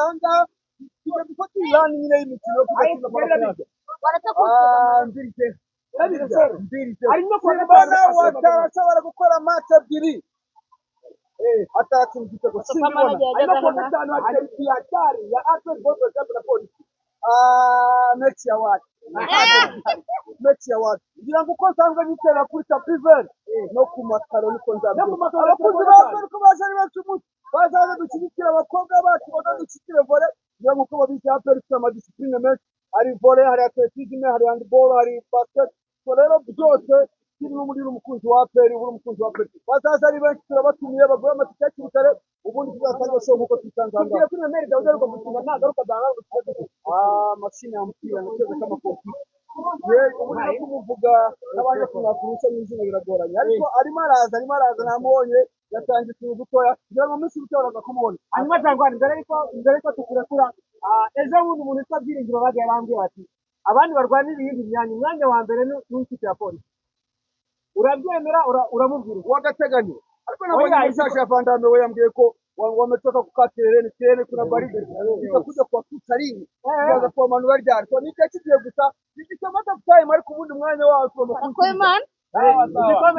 Aha ngaha tujya gufata irani nyine y'imikino yo kudatsinda amafaranga. Warateguye. Ah, 2-0. 2-0. Harimo kuwa Simbona gatanu. Watara ashobora gukora match ebyiri ataratsinda igitego, simbibona. Harimo kuwa gatanu hari derby ya cyari ya APR Football Club na Polisi. Ah, mechi ya watu, mechi ya watu. Ngira ngo uko nsanzwe nitera kuri tapis vert no ku makaro niko No ku nzabyumva. makaro. Abakunzi ba APR ko baje ari benshi umunsi, bazaze dushyigikire abakobwa bacu, baze dushyigikire volley. Ngira ngo uko babizi, APR ifite amadiscipline menshi: hari volley, hari athlétisme, hari handball, hari basket. So rero byose kirimo muri uri umukunzi wa APR, uri umukunzi wa APR, bazaza ari benshi. Turabatumiye, bagure amatike hakiri kare, ubundi tuzatange show nk'uko twisanze aha ngaha. Tugiye kuri Memeri Dawudi, ariko gukina nagaruka azanga gukina. Ah, mashine ya mpira anacheza kama kompyuta. Ye, ubu no kumuvuga n'abanje kumwakurisha mu izina biragoranye, ariko arimo araza, arimo araza, namubonye yatangiye utuntu dutoya. Kugira ngo mu minsi mike baraza kumubona. Hanyuma Jangwani, mbere yuko tukurekura, ejo bundi umuntu witwa Byiringiro bagiye arambwira ati abandi barwanira iyindi myanya, umwanya wa mbere ni uw'ikipe ya Polisi. Urabyemera? Uramubwira iki? W'agateganyo, ariko nabonye Oya, message ya Vandame, we yambwiye ko wametoka kukaa kileleni. Kileleni kuna baridi, itakuja kwa kutarini, ikaza kuwamanura ryari. So ni igihe kigiye gusa, ni just a matter of time, ariko ubundi umwanya wawo tugomba Barakoye. kuwusubiza. Imana. Sawa sawa.